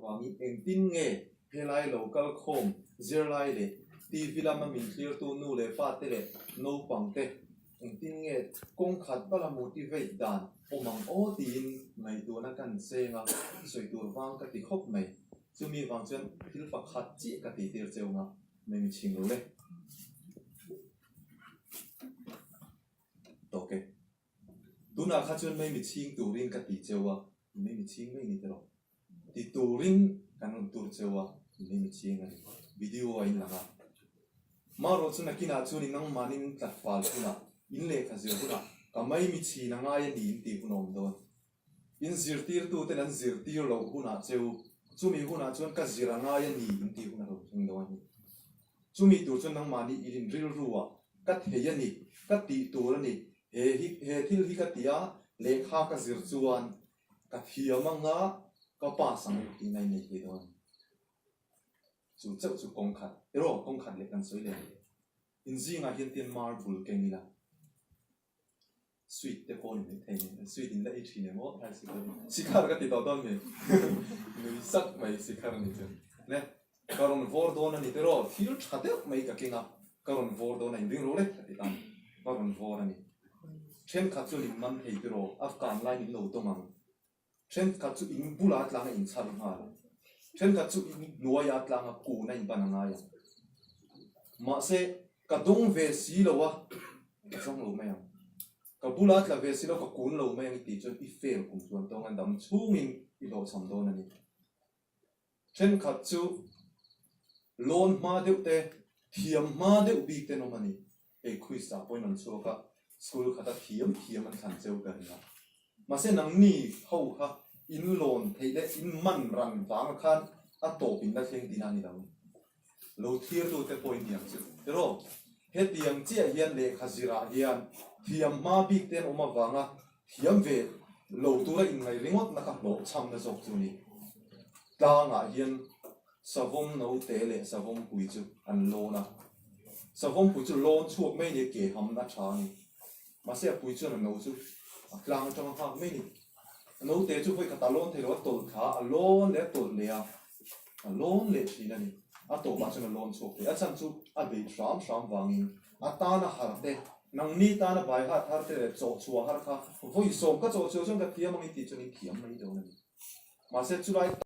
Vangin engtin nge helai lo kal khawm zirlai leh TV lama min thlirtu nu leh pa te leh naupang te engtin nge kawng khat bala motivate dan awm ang aw tiin ngaihtuahna kan cheng a, sawi tur vang ka ti khawp mai. Chumi vang chuan thil pakhat chiah ka tih tir cheu nga, mai mi chhing lo le. Tawk e. Tunah kha chuan mai mi chhing turin ka ti cheu a, mai mi chhing mai ni tawh. Ti turin kan rawn tur cheu a, mai mi chhing a ni. Video a inlang a. Marawh chu nakinah chuan i nangmanin in tlat fal hunah, in lehkha zir hunah ka mai mi chhin a ngai a ni in tih hun a awm dawn. In zirtirtuten an zirtir loh hunah cheu, chumi hunah chuan ka zir a ngai a ni in tih hun a rawn thleng dawn a ni. Chumi tur chuan nangmahni i rin rilru a, ka thei a ni, ka tih tur a ni, he hi he thil hi ka ti a, lehkha ka zir chuan ka thiam anga ka pass ang tih na i nei thei dawn a ni. Chu chauh chu kawng khat, erawh kawng khat leh kan sawi leh ang. Inzingah hian tian marble keng ila. Sweet te pawh ni mai thei ni, sweet in la ei thin em aw tlai sikul hi. Sikhar ka ti tawh dawn mi, nui sak mai sikhar a ni chu. Le, ka rawn vawr dawn a ni tiraw, thil tha deuh mai ka keng a, ka rawn vawr dawn a inring ro le ka ti ta ni, ka rawn vawr a ni. Thenkhat chuan in man thei tiraw, Afghan line in lo dawng ang. Thenkhat chu in bula tlang a inchhar nghal a, thenkhat chu in hnuaia tlang a kun a inban a ngai ang. Mahse, ka dawng ve si lo a, ka zawng lo mai ang. Ka bula tla ve si lo, ka kun lo mai ang i tih chuan i fail kum chuan tawng a dam chhungin i hlawhchham dawn a ni. Thenkhat chu lawn hma deuh te, thiam hma deuh bik ten awm a ni. Hei quiz ah pawhin an chhuak a, school khata thiam thiam an thlan cheu ka ring a. Mahse nangni ho kha in lawn theih leh in man ran vanga khan a tawp in la thleng tihna a ni lo. Lo thirtu te pawhin niang chu tiraw? Hetiang chiah hian lehkha zirah hian thiam hma bik te an awm avanga thiam ve lo tura inngaih ringawt na kha hlawhchhamna zawk chu a ni. Tlangah hian savawm note leh savawm pui chu an lawn a, savawm pui chu lawn chhuak mai ni ke hamna tha a ni. Mahse a pui chuan a no chu a tlang atanga nghak mai ni. A note chu vawi khatah lawn thei lo a tawlh thla a, a lawn leh a tawlh leh a, a lawn leh thin a ni. A tawpah chuan a lawn chhuak thei. A chhan chu a beih hram hram vangin a tana har te, nangni tana baihat har te leh chawhchhuah har kha vawi sawm ka chawhchhuah chuan ka thiam ang i tih chuan i thiam mai dawn a ni. Mahse chulai.